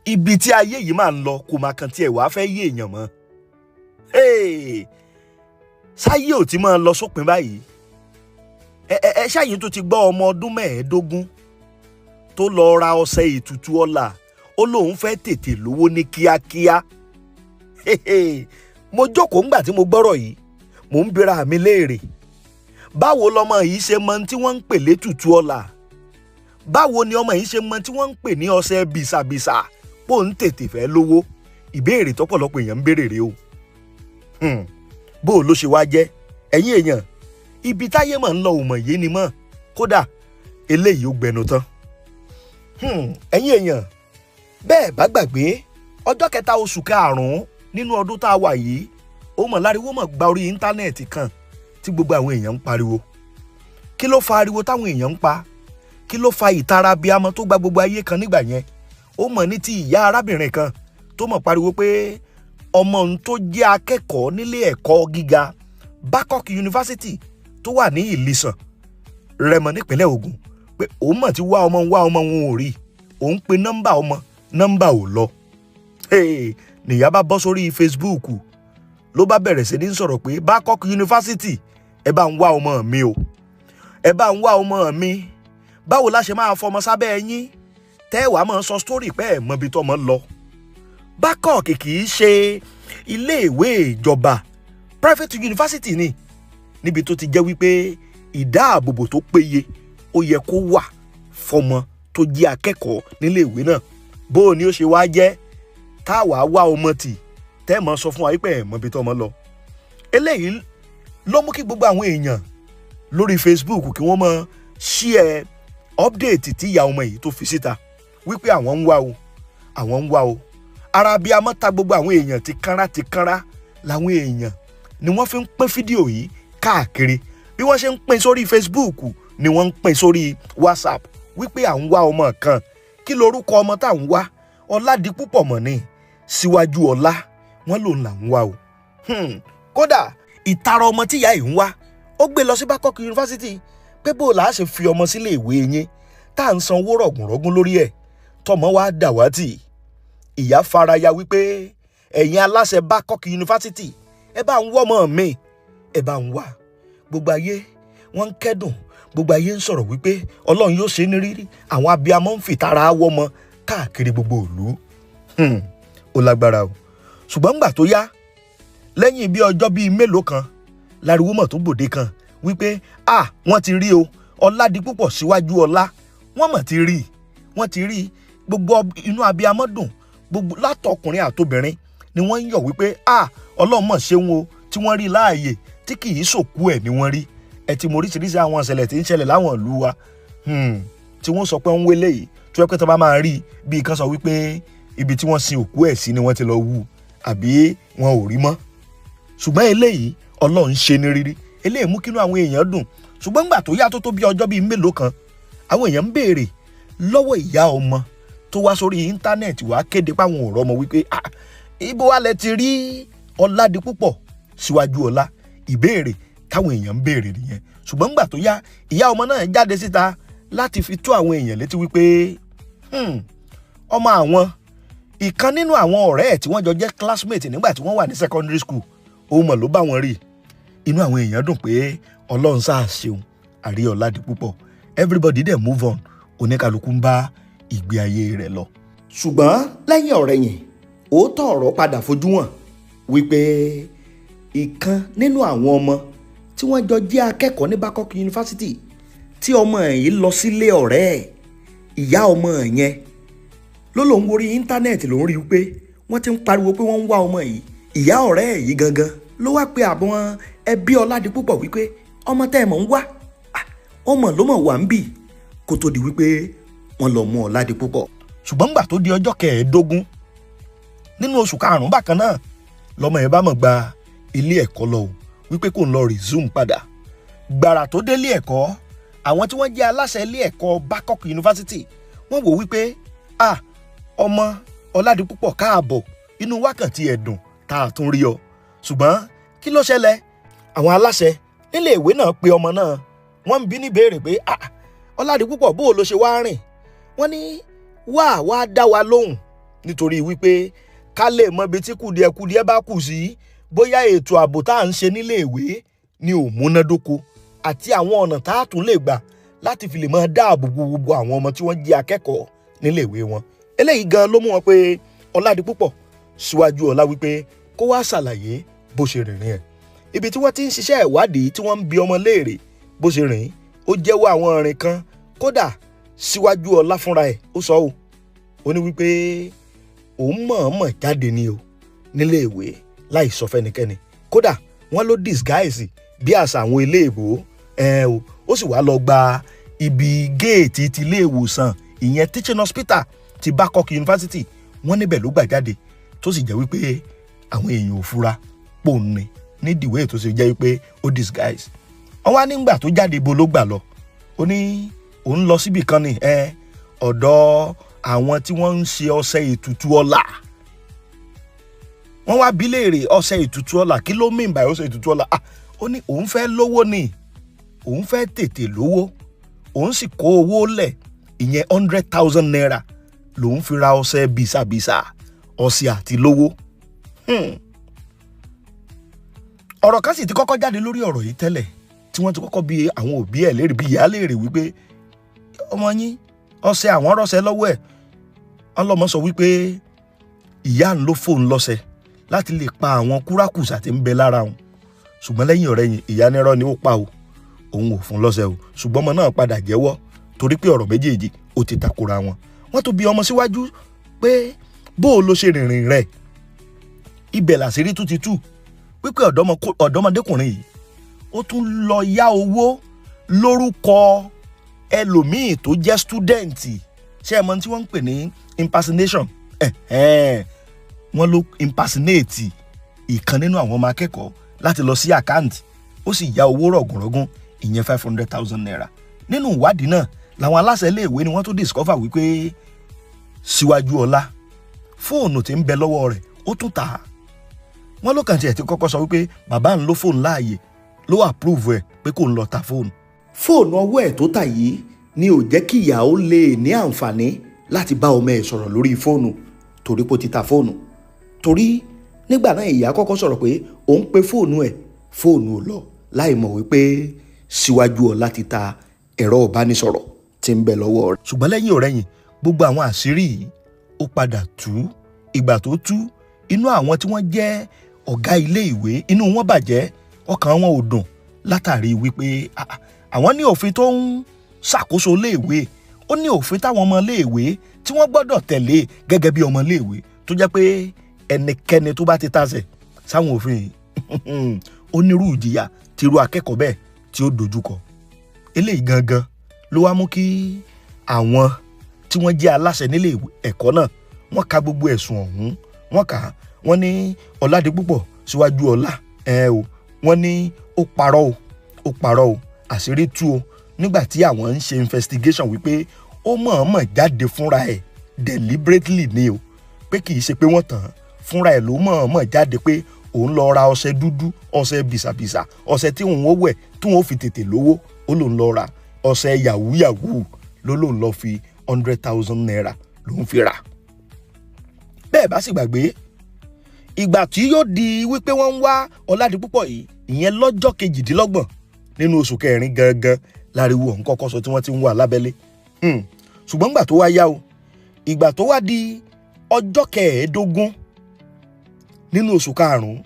Ibi tí ayé yìí máa ń lọ kò máa kàn tiẹ̀ wá fẹ́ yé èèyàn mọ́. Sáyé ò ti máa lọ sópin báyìí. Ẹ ṣáyìn tó ti gbọ́ ọmọ ọdún 25 tó lọ ra ọṣẹ ètùtù ọlà, ó lóun fẹ́ tètè lówó ní kíákíá. Mo jókòó ńgbà tí mo gbọ́rọ̀ yìí, mò ń bira mi léèrè, báwo lọmọ yìí ṣe mọ tí wọ́n ń pè létùtù ọlà? Báwo ni ọmọ yìí ṣe mọ tí wọ́n ń pè ní ọṣẹ bìsàbìsà pò ń tètè fẹ́ lówó? Ìbéèrè tọ́pọ̀lọpọ̀ èèyàn ń béèrè rèé o. Bó o ló ṣe wá jẹ́, ẹ̀yin èèyàn, ibi táyé mọ̀ ń lọ ò mọ̀ yé ni mọ̀, kódà eléyìí ó gbẹnu tán. Ẹ̀yin èèyàn, bẹ́ẹ̀ bá gbàgbé ọjọ́ 3 oṣù 5 nínú ọdún tá a wà yìí, ó mọ̀ láriwo mọ̀ gba orí íńtánẹ́ẹ̀tì kan tí gbogbo àwọn èèyàn ń pariwo. Kí ló fa ariwo táwọn èèyàn ń pa? Kí ló fa ìtara abiyamọ tó gba gbogbo ayé kan nígbà yẹn? Ó mọ̀ ní ti ìyá arábìnrin kan tó mọ̀ pariwo pé ọmọ òun tó jẹ́ akẹ́kọ̀ọ́ nílé ẹ̀kọ́ gíga Babcock University tó wà ní Ìlísàn, Rẹ́mọ nípínlẹ̀ Ògùn, pé òun mọ̀ ti wá ọmọ òun ò rí, òun pe nọ́mbà ọmọ, nọ́mbà ò lọ. Nìyá bá bọ́ sórí Facebook ló bá bẹ̀rẹ̀ sí ní sọ̀rọ̀ pé Babcock University, ẹ bá ń wá ọmọ mi o, ẹ bá ń wá ọmọ mi, báwo la ṣe máa fọmọ sábẹ́ ẹ̀yìn tẹ́ wàá máa sọ sítórì pé ẹ̀ mọbi tọmọ lọ. Babcock kì í ṣe iléèwé ìjọba, private university ni, níbi tó ti jẹ́ wípé ìdáàbòbò tó péye ó yẹ kó wà fọmọ tó jẹ́ akẹ́kọ̀ọ́ níléèwé náà. Bó o ní ó ṣe wá jẹ́ táwa wá ọmọ tì tẹ́ mọ̀ sọ fún wa wípé ẹ̀ mọbi tọmọ lọ. Eléyìí ló mú kí gbogbo àwọn èèyàn lórí Facebook kí wọ́n mọ share update tí ìyá ọmọ yìí tó fi síta wípé àwọn ń wá o, àwọn ń wá o. Ara bí a mọ́ ta gbogbo àwọn èèyàn ti kánra ti kánra làwọn èèyàn ni wọ́n fi ń pín fídíò yìí káàkiri. Bí wọ́n ṣe ń pín sórí Facebook ni wọ́n ń pín sórí WhatsApp wípé à ń wá ọmọ kan. Kí lorúkọ ọmọ tá à ń wá? Ọládipúpọ̀ mọ̀ ni, Síwájú Ọlá, wọ́n lòun là ń wá o. Kódà ìtara ọmọ tíyà yìí ń wá, ó gbé lọ sí Babcock University pé bó la ṣe fi ọmọ sílé ìwé yín tá à ń san owó rọ̀gùnrọ̀gùn lórí ẹ̀, tọmọ wa dàwátì. Ìyá faraya wípé ẹ̀yin aláṣẹ Babcock University, ẹ bá ń wọ́ ọmọ mi, ẹ bá ń wá. Gbogbo ayé wọ́n ń kẹ́dùn, gbogbo ayé ń sọ̀rọ̀ wípé Ọlọ́run yóò ṣe ní rírí, àwọn abiyamọ ń fìtara wọ́mọ káàkiri gbogbo ìlú. Ó lágbára o. Ṣùgbọ́n ńgbà tó yá, lẹ́yìn bí ọjọ́ bíi mélòó kan, láriwo mọ̀ tó gbòde kan wípé a wọ́n ti rí o, Ọládipúpọ̀ Síwájú Ọlá, wọ́n mọ̀ ti rí, wọ́n ti rí. Gbogbo inú abiyamọ dùn, gbogbo látọkùnrin àtobìnrin ni wọ́n ń yọ̀ wípé a Ọlọ́run mọ̀ ṣeun o tí wọ́n rí láàyè tí kì í sòkú ẹ̀ ni wọ́n rí. Ẹ ti mọ oríṣiríṣi àwọn ìṣẹ̀lẹ̀ tí ń ṣẹlẹ̀ láwọn ìlú wa, tí wọ́n sọ pé ń wélé yìí, tí wọ́n pẹ́ tó bá máa rí bí kan sọ wípé ibi tí wọ́n sin òkú ẹ̀ sí ni wọ́n ti lọ wú àbí wọn ò rí mọ́. Ṣùgbọ́n eléyìí Ọlọ́run ṣe ní rírí, eléyìí mú kínú àwọn èèyàn dùn. Ṣùgbọ́n ńgbà tó yá tó tó bí ọjọ́ bíi mélòó kan, àwọn èèyàn ń béèrè lọ́wọ́ ìyá ọmọ tó wá sórí íńtánẹ́ẹ̀tì wá kéde páwọn ò rọ́mọ wípé ibo wa lẹ ti rí Ọládipúpọ̀ Síwájú Ọlá? Ìbéèrè táwọn èèyàn ń béèrè nìyẹn. Ṣùgbọ́n ńgbà tó yá, ìyá ọmọ náà jáde síta láti fi tó àwọn èèyàn létí wípé ọmọ àwọn, ìkan nínú àwọn ọ̀rẹ́ ẹ̀ tí wọ́n jọ jẹ́ classmate nígbà tí wọ́n wà ní secondary school, òun mọ̀ ló bá wọn rí. Inú àwọn èèyàn dùn pé Ọlọ́run sáà ṣeun, àrí Ọládipúpọ̀. Everybody dẹ̀ move on, oníkàlùkù ń bá ìgbé ayé rẹ̀ lọ. Ṣùgbọ́n lẹ́yìn ọ̀rẹ̀yìn, òótọ́ ọ̀rọ̀ padà fojú hàn wípé ìkan nínú àwọn ọmọ tí wọ́n jọ jẹ́ akẹ́kọ̀ọ́ ní Babcock University tí ọmọ yìí lọ sílé ọ̀rẹ́ ẹ̀, ìyá ọmọ yẹn ló lòun worí íńtánẹ́ẹ̀tì lòun rí i pé wọ́n ti ń pariwo pé wọ́n ń wá ọmọ yìí. Ìyá ọ̀rẹ́ ẹ̀ yìí gangan ló wá pe àwọn ẹbí Ọládipúpọ̀ wípé ọmọ tẹ́ ẹ mọ̀ ń wá, ọmọ ló mọ̀ wà ń bì, kó tó di wípé wọ́n lọ mú Ọládipúpọ̀. Ṣùgbọ́n ńgbà tó di ọjọ́ 25 nínú oṣù 5 bákan náà, lọ́mọ yẹn bá mọ̀ gba ilé ẹ̀kọ́ lọ o, wípé kò ń lọ resume padà. Gbàrà tó délé ẹ̀kọ́, àwọn tí wọ́n jẹ́ aláṣẹ ilé ẹ̀kọ́ Babcock University wọ́n wò wípé ah ọmọ Ọládipúpọ̀ káàbọ̀, inú wákàtí ẹ̀dùn tá a tún rí ọ. Ṣùgbọ́n kí ló ṣẹlẹ̀? Àwọn aláṣẹ nílé ìwé náà pe ọmọ náà, wọ́n ń bi ní béèrè pé ah Ọládipúpọ̀ bó o ló ṣe wá rìn? Wọ́n ní wá dá wa lóhùn. Nítorí wípé ká lè mọ ibi tí kùdìẹ̀kudiẹ bá kù sí, bóyá ètò ààbò tá à ń ṣe nílé ìwé ni ò múnádóko àti àwọn ọ̀nà tá a tún lè gbà láti fi lè máa dáàbò bo gbogbo àwọn ọmọ tí wọ́n jẹ́ akẹ́kọ̀ọ́ nílé ìwé wọn. Eléyìí gan ló mú wọn pé Ọládipúpọ̀ síwájú ọlá wípé kó wá ṣàlàyé bó ṣe rìnrìn ẹ̀. Ibi tí wọ́n ti ń ṣiṣẹ́ ìwádìí tí wọ́n ń bi ọmọ léèrè bó ṣe rìn, ó jẹ́wọ́ àwọn ìrìn kan. Kódà síwájú ọlá fúnra ẹ̀ ó sọ ọ́, ó ní wípé òun mọ̀ọ́mọ̀ jáde ni o nílé ìwé láì sọ fẹ́nikẹ́ni. Kódà wọ́n ló disguise bí àṣà àwọn iléèbó ẹ̀ o, ó sì wá lọ gba ibi géètì ti ilé ìwòsàn, ìyẹn teaching hospital ti Babcock University. Wọ́n níbẹ̀ ló gbà jáde, tó sì jẹ́ wípé àwọn èèyàn ò fura pò ní nídìíwé tó sì jẹ́ wípé ó disguise. Wọ́n wá nígbà tó jáde ibo ló gbà lọ, ó ní òun lọ síbì kan ní ọ̀dọ̀ àwọn tí wọ́n ń ṣe ọṣẹ ètùtù ọlà. Wọ́n wá bi léèrè ọṣẹ ètùtù ọlà, kí ló mean by ọṣẹ ètùtù ọlà? Ó ní òun fẹ́ lówó ni, òun fẹ́ tètè lówó, òun sì kó owó lẹ̀, ìyẹn 100,000 naira lòun fi ra ọṣẹ bìsàbìsà, ọṣẹ àti lówó. Ọ̀rọ̀ kan sì ti kọ́kọ́ jáde lórí ọ̀rọ̀ yìí tẹ́lẹ̀, tí wọ́n ti kọ́kọ́ bi àwọn òbí ẹ̀ léèrè, bí ìyá léèrè wípé ọmọ yín ọṣẹ àwọn rọ́ṣẹ lọ́wọ́ ẹ̀. Ọlọ́mọ sọ wípé ìyá ń ló fóun lọ́ṣẹ láti lè pa àwọn kúrákùsà tí ń bẹ lára òun. Ṣùgbọ́n lẹ́yìn ọ̀rẹ́yìn ìyá nírọ́ ni ó pa o, òun ò fún lọ́ṣẹ o. Ṣùgbọ́n ọmọ náà padà jẹ́wọ́ torí pé ọ̀rọ̀ méjèèjì ó ti takora wọn. Wọ́n tún bi ọmọ síwájú pé bó o ló ṣe rìnrìn rẹ̀. Ibẹ̀ làṣírí tún ti tú wípé ọ̀dọ́mọdékùnrin yìí ó tún lọ yá owó lórúkọ ẹlòmíì tó jẹ́ stúdẹ̀ǹtì. Ṣé ẹ mọ̀ tí wọ́n ń pè ní impersonation? Wọ́n ló impersonate ìkan nínú àwọn ọmọ akẹ́kọ̀ọ́ láti lọ sí àkáǹtì, ó sì yá owó rọ̀gùnrọ̀gùn, ìyẹn 500,000 naira. Nínú ìwádìí náà làwọn aláṣẹ iléèwé ni wọ́n tún discover wípé síwájú ọlá fóònù tí ń bẹ lọ́wọ́ rẹ̀ ó tún tà á. Wọ́n ló kàn tiẹ̀ ti kọ́kọ́ sọ wípé bàbá ń lo fóònù láàyè ló approve ẹ̀ pé kò ń lọ ta fóònù. Fóònù ọwọ́ ẹ̀ tó tà yìí ni ò jẹ́ kí ìyá ó lè ní àǹfààní láti bá ọmọ ẹ̀ sọ̀rọ̀ lórí fóònù torí pé ó ti ta fóònù. Torí nígbà náà ìyá kọ́kọ́ sọ̀rọ̀ pé òun pe fóònù ẹ̀, fóònù ò lọ, láì mọ̀ wípé síwájú ọlá ti ta ẹ̀rọ ìbánisọ̀rọ̀ tí ń bẹ lọ́wọ́ rẹ̀. Ṣùgbọ́n lẹ́yìn ọ̀rẹ́yìn gbogbo àwọn àṣírí yìí ó padà tú. Ìgbà tó tú, inú àwọn tí wọ́n jẹ́ ọ̀gá ilé ìwé inú wọn bàjẹ́, ọkàn wọn ò dùn látàrí wípé àwọn ní òfin tó ń ṣàkóso iléèwé, ó ní òfin táwọn ọmọ iléèwé tí wọ́n gbọ́dọ̀ tẹ̀lé gẹ́gẹ́ bí ọmọ iléèwé, tó jẹ́ pé ẹnikẹ́ni tó bá ti tàsẹ̀ sáwọn òfin yìí ó nírú ìjìyà tí irú akẹ́kọ̀ọ́ bẹ́ẹ̀ tí ó dojúkọ. Eléyìí gangan ló wá mú kí àwọn tí wọ́n jẹ́ aláṣẹ nílé ẹ̀kọ́ náà wọ́n ka gbogbo ẹ̀sùn ọ̀hún, wọ́n kà á. Wọ́n ní Ọládipúpọ̀ síwájú ọlá wọ́n ní ó parọ́ o, ó parọ́ o, àṣírí tú o nígbà tí àwọn ń ṣe investigation wípé ó mọ̀ọ́mọ̀ jáde fúnra ẹ̀ deliberately ni o, pé kì í ṣe pé wọ́n tàn án, fúnra ẹ̀ ló mọ̀ọ́mọ̀ jáde pé òun lọ ra ọṣẹ dúdú, ọṣẹ bìsàbìsà, ọṣẹ tí òun ó wẹ̀ tí òun ó fi tètè lówó, ó lòun lọ ra ọṣẹ yahoo yahoo ló lòun lọ fi 100,000 naira lòun fi rà. Bẹ́ẹ̀ bá sì gbàgbé ìgbà tí yóò di wípé wọ́n ń wá Ọládipúpọ̀ yìí, ìyẹn lọ́jọ́ 28 nínú oṣù kẹrin gangan láriwo ọ̀hún kọ́kọ́ sọ tí wọ́n ti ń wà lábẹ́lé. Ṣùgbọ́n ìgbà tó wá yá o, ìgbà tó wá di ọjọ́ 15 nínú oṣù karùn-ún,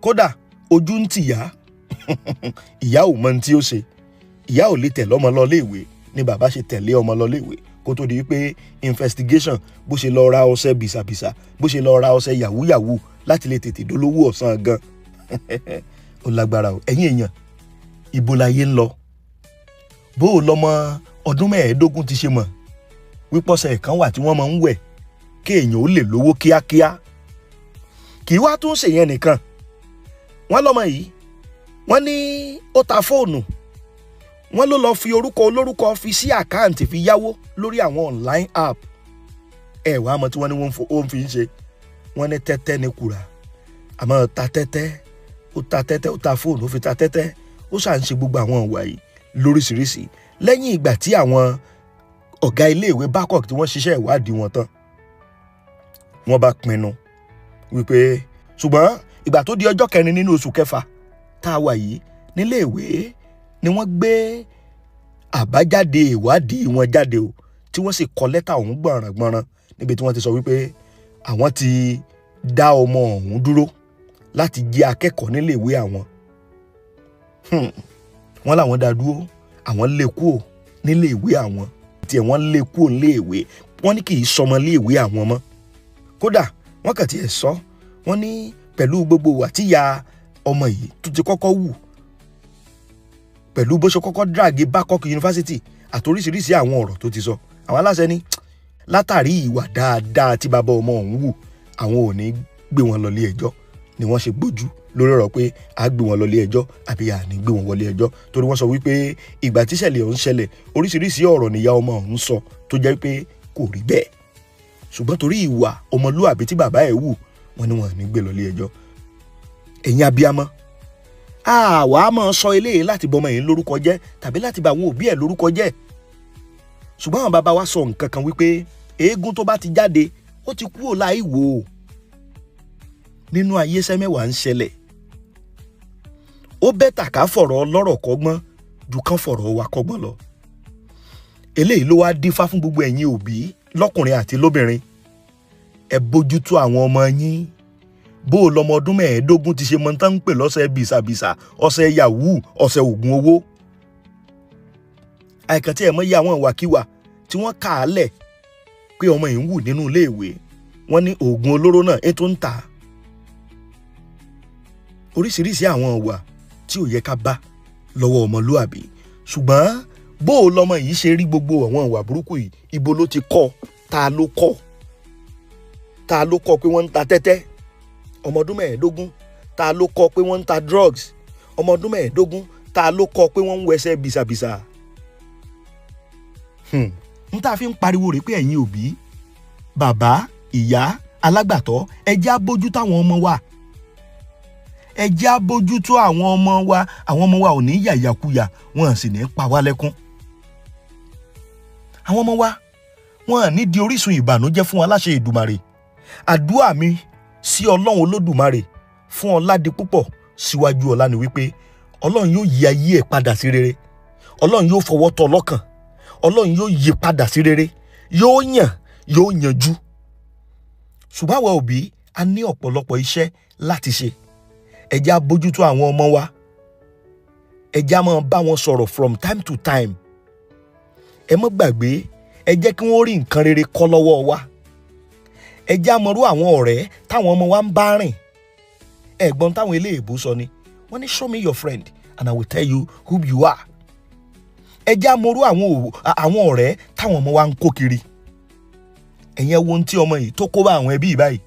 kódà ojú ń tì yá, ìyá ò mọ ohun tí ó ṣe, ìyá ò lè tẹ̀lé ọmọ lọ léèwé ni bàbá ṣe tẹ̀lé ọmọ lọ léèwé kó tó di wípé investigation bó ṣe lọ ra ọṣẹ bìsàbìsà, bó ṣe lọ ra ọṣẹ yahoo yahoo láti lè tètè dolówó ọ̀sán gan. Ó lágbára o. Ẹ̀yin èèyàn, ibo láyé ń lọ? Bó o lọmọ ọdún 15 ti ṣe mọ̀ wípọ́sẹ̀ kan wà tí wọ́n máa ń wẹ̀ kéèyàn ó lè lówó kíákíá. Kì í wá tún ṣèyẹn nìkan, wọ́n lọ́mọ yìí wọ́n ní ó ta fóònù, wọ́n ló lọ́ọ́ fi orúkọ olórúkọ fi sí àkáǹtì fi yáwó lórí àwọn online app. Ẹ wàá mọ̀ tí wọ́n ní wọ́n fi ń ṣe, wọ́n ní tẹ́tẹ́ ní kura, àmọ́ ta tẹ́tẹ́, ó ta tẹ́tẹ́, ó ta fóònù, ó fi ta tẹ́tẹ́, ó ṣà ń ṣe gbogbo àwọn ìwà yìí lóríṣiríṣi. Lẹ́yìn ìgbà tí àwọn ọ̀gá iléèwé Babcock tí wọ́n ṣiṣẹ́ ìwádìí wọn tán, Wọ́n bá pinnu wípé, ṣùgbọ́n ìgbà tó di ọjọ́ kẹrin nínú oṣù kẹfà tá a wà yìí, níléèwé ni wọ́n gbé àbájáde ìwádìí wọn jáde o, tí wọ́n sì kọ lẹ́tà ọ̀hún gbọ̀nràngbọ̀nràn, níbi tí wọ́n ti sọ wípé àwọn ti dá ọmọ ọ̀hún dúró láti jẹ́ akẹ́kọ̀ọ́ níléèwé àwọn. Wọ́n làwọn dá dúró, àwọn lé kúò níléèwé àwọn tiẹ̀, wọ́n lé kúò níléèwé, wọ́n ní kì í sọmọ léèwé àwọn mọ́. Kódà wọ́n kàn tiẹ̀ sọ, wọ́n ní pẹ̀lú gbogbo wà tíya ọmọ yìí tó ti kọ́kọ́ wù, pẹ̀lú bó ṣe kọ́kọ́ drag Babcock University àti oríṣiríṣi àwọn ọ̀rọ̀ tó ti sọ, àwọn aláṣẹ ní látàrí ìwà dáadáa tí bàbá ọmọ ọ̀hún wù, àwọn ò ní gbé wọn lọ ilé ẹjọ́. Ni wọ́n ṣe gbójú lórí ọ̀rọ̀ pé a gbé wọn lọ ilé ẹjọ́ àbí a ní gbé wọn wọlé ẹjọ́, torí wọ́n sọ wípé ìgbà tíṣẹ̀lẹ̀ ọ̀hún ṣẹlẹ̀, oríṣiríṣi ọ̀rọ̀ níyà ọmọ ọ̀hún sọ tó jẹ́ pé kò rí bẹ́ẹ̀, ṣùgbọ́n torí ìwà ọmọlúàbí tí bàbá ẹ̀ wù, wọ́n ní wọn ní gbé lọ ilé ẹjọ́. Ẹ̀yin abiyamọ, àwa máa sọ eléyìí láti bọmọ yìí lórúkọ jẹ́ tàbí láti bà àwọn òbí ẹ̀ lórúkọ jẹ́, ṣùgbọ́n àwọn bàbá wa sọ nǹkan kan wípé eégún tó bá ti jáde, ó ti kúrò láì wò ó. Nínú ayé, sẹ́mẹ́wàá ń ṣẹlẹ̀. Ó better ká fọ̀rọ̀ ọlọ́rọ̀ kọ́gbọ́n ju kán fọ̀rọ̀ wa kọ́gbọ́n lọ. Eléyìí ló wá dífá fún gbogbo ẹ̀yin òbí lọ́kùnrin àti lóbìnrin: ẹ bójútó àwọn ọmọ yín. Bó o lọmọ ọdún 15 ti ṣe mọ tán ń pè lọ́sẹ̀ bìsàbìsà, ọ̀sẹ̀ yahoo, ọ̀sẹ̀ ògùn owó, àìkàn tí ẹ̀ mọ̀ yí àwọn ìwàkiwà tí wọ́n kà á lẹ̀ pé ọmọ yìí ń wù nínú iléèwé. Wọ́n ní oògùn olóró náà ètò ń tà, oríṣiríṣi àwọn ìwà tí ò yẹ ká bá lọ́wọ́ ọmọlúàbí. Ṣùgbọ́n bó o lọmọ yìí ṣe rí gbogbo àwọn ìwà burúkú yìí, ibo ló ti kọ́? Ta ló kọ́? Ta ló kọ́ pé wọ́n ń ta tẹ́tẹ́, ọmọ ọdún 15? Ta ló kọ́ pé wọ́n ń ta drugs, ọmọ ọdún 15? Ta ló kọ́ pé wọ́n ń wẹsẹ̀ bìsàbìsà? N tá a fi ń pariwo rèé pé ẹ̀yin òbí, bàbá, ìyá, alágbàtọ́, ẹ jẹ́ á bójútó àwọn ọmọ wa, ẹ jẹ́ á bójútó àwọn ọmọ wa. Àwọn ọmọ wa ò ní yàyàkuyà, wọn sì ní pa wá lẹ́kún. Àwọn ọmọ wa, wọn ní di orísun ìbànújẹ́ fún wa láṣẹ Èdùmàrè. Àdúrà mi sí Ọlọ́run Olódùmarè fún Ọládipúpọ̀ síwájú ọlá ni wípé Ọlọ́run yóò yí ayé ẹ̀ padà sí rere, Ọlọ́run yóò fọwọ́ tọ́ lọ́kàn, Ọlọ́run yóò yí padà sí rere, yóò yàn, yóò yanjú. Ṣùgbọ́n àwa òbí, a ní ọ̀pọ̀lọpọ̀ iṣẹ́ láti ṣe. Ẹ jẹ́ á bójútó àwọn ọmọ wa, ẹ jẹ́ á máa bá wọn sọ̀rọ̀ from time to time. Ẹ má gbàgbé, ẹ jẹ́ kí wọ́n rí nǹkan rere kọ́ lọ́wọ́ wa. Ẹ jẹ́ á mọrú àwọn ọ̀rẹ́ táwọn ọmọ wa ń bá rìn. Ẹ̀gbọ́n táwọn eléèbó sọ ni, wọ́n ní, "Show me your friend and I will tell you who you are." Ẹ jẹ́ á mọrú àwọn ọ̀rẹ́ táwọn ọmọ wa ń kó kiri. Ẹ̀yin, ẹ wo ohun tí ọmọ yìí tó kó bá àwọn ẹbí yìí báyìí.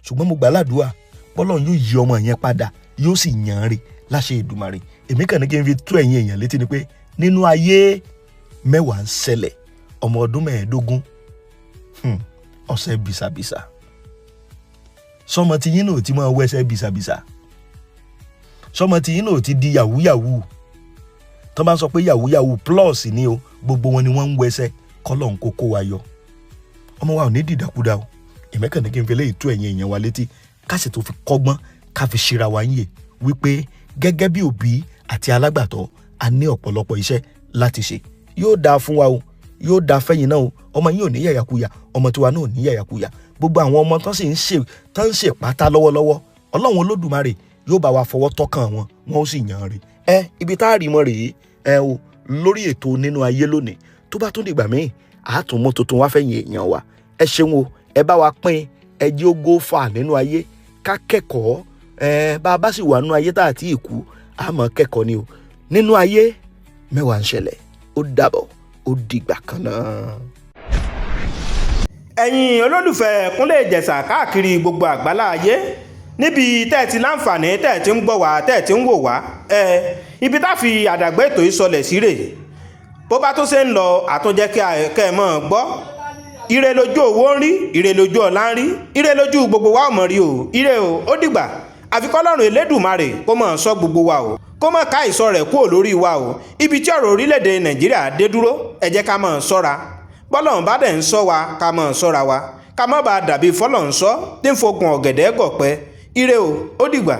Ṣùgbọ́n mo gbà ládùúà bọ́lọ́run yóò yí ọmọ yẹn padà, yóò sì yàn án rè láṣẹ Èdùmàrè. Èmi kàn ní kí n fi tó ẹ̀yin èèyàn létí ni pé nínú ayé, mẹ́wàá ń ṣẹlẹ̀. Ọmọ ọdún 15, ọ̀sẹ̀ bìsàbìsà. Sọmọ tí yín náà ti máa wẹsẹ̀ bìsàbìsà, sọmọ tí yín náà ti di yahoo yahoo. Tó bá ń sọ pé yahoo yahoo plus ni o, gbogbo wọn ni wọ́n ń wẹsẹ̀. Kọ́lọ̀ ń kókó wa yọ, ọmọ wa ò ní dìdàkudà o. Èmi kàn ní kí n fi léyìí tó ẹ̀yin èèyàn wa létí, ká sì tó fi kọ́gbọ́n, ká fi ṣera wa ń yè wípé gẹ́gẹ́ bí òbí àti alágbàtọ́, a ní ọ̀pọ̀lọpọ̀ iṣẹ́ láti ṣe. Yóò dáa fún wa o, yóò dáa fẹ́yìn náà o. Ọmọ yín ò ní yàyàkuyà, ọmọ tiwa náà ò ní yàyàkuyà. Gbogbo àwọn ọmọ tó sì ń ṣe tó ń ṣe pátá lọ́wọ́lọ́wọ́, Ọlọ́run Olódùmarè yóò bá wa fọwọ́ tọ́kàn wọn, wọn ó sì yàn án rè. Ẹ ibi tá a rí mọ́ rèé ẹ o lórí ètò Nínú Ayé lónìí. Tó bá tún dìgbà míì, àátúnmọ́ tuntun wá fẹ̀yìn èèyàn wa. Ẹ ṣeun o, ẹ bá wa pín, ẹ jẹ́ ó go far nínú ayé, ká kẹ́kọ̀ọ́. Ẹ bá a bá sì wà nínú ayé tá a ti kú, a máa kẹ́kọ̀ọ́ ni o. Nínú ayé, mẹ́wàá ń ṣẹlẹ̀. Ó dàbọ̀, ó dìgbà kan náà. Ẹ̀yin olólùfẹ́ Kúnlé Ìjẹ̀ṣà káàkiri gbogbo àgbálá ayé, níbi tẹ́ ẹ ti láǹfààní, tẹ́ ẹ ti ń gbọ́ wá, tẹ́ ẹ ti ń wò wá, ẹ ibi tá fi àdàgbé ètò yìí sọlẹ̀ sí rè. Bó bá tó ṣe ń lọ, àtúnjẹ́ kẹ́ ẹ mọ̀ ọ́ gbọ́. Ire lójú owó ń rí, ire lójú ọ̀la ń rí, ire lójú gbogbo wa ò mọ̀ rí o. Ire o, ó dìgbà. Àfi kọ́lọ́run Elédùmarè kó mọ̀ ṣọ́ gbogbo wa o, kó mọ̀ ká ìsọ rẹ̀ kúrò lórí wa o. Ibi tí ọ̀rọ̀ orílẹ̀-èdè Nàìjíríà dé dúró, ẹ jẹ́ ká mọ̀ ṣọ́ra. Bọ́lọ́run bá dẹ̀ ń ṣọ́ wa, ká mọ̀ ṣọ́ra wa. Ká má bàa dàbí fọlọ́nṣọ́ tí ń fokùn ọ̀gẹ̀dẹ̀ gọ̀pẹ́. Ire o, ó dìgbà.